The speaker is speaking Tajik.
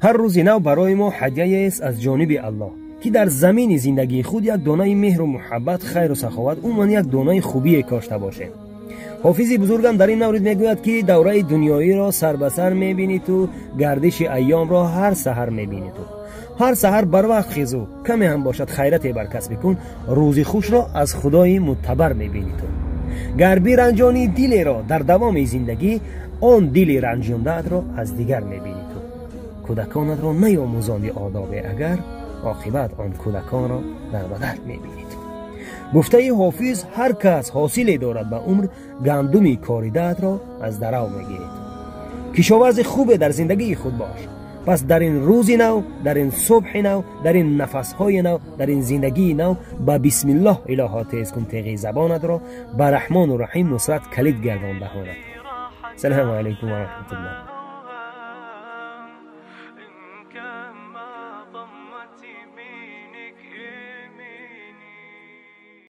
Ҳар рӯзи нав барои мо ҳадияест аз ҷониби Аллоҳ, ки дар замини зиндагии худ як донаи меҳру муҳаббат, хайру саховат, умуман як донаи хубие кошта бошем. Ҳофизи бузургам дар ин маврид мегӯяд, ки давраи дунёиро сар ба сар мебинӣ ту, гардиши айёмро ҳар саҳар мебинӣ ту. Ҳар саҳар барвақт хезу каме ҳам бошад хайрате бар кас бикун, рӯзи хушро аз Худои муттабар мебинӣ ту. Гар биранҷонӣ дилеро дар давоми зиндагӣ, он дили ранҷондаатро аз дигар мебинӣ ту. Кӯдаконатро наёмӯзонди одобе агар, оқибат он кӯдаконро дар бадар мебинӣ ту. Гуфтаи ҳофиз, ҳар кас ҳосиле дорад ба умр, гандуми коридаатро аз дарав мегирӣ ту. Кишоварзи хубе дар зиндагии худ бош. Пас дар ин рӯзи нав, дар ин субҳи нав, дар ин нафасҳои нав, дар ин зиндагии нав ба бисмиллоҳ илоҳо тез кун теғи забонатро, ба Раҳмону Раҳим нусрат калид гардон даҳонатро. Салому алайкум ва раҳматуллоҳ. إن كان ما ضمت يميني.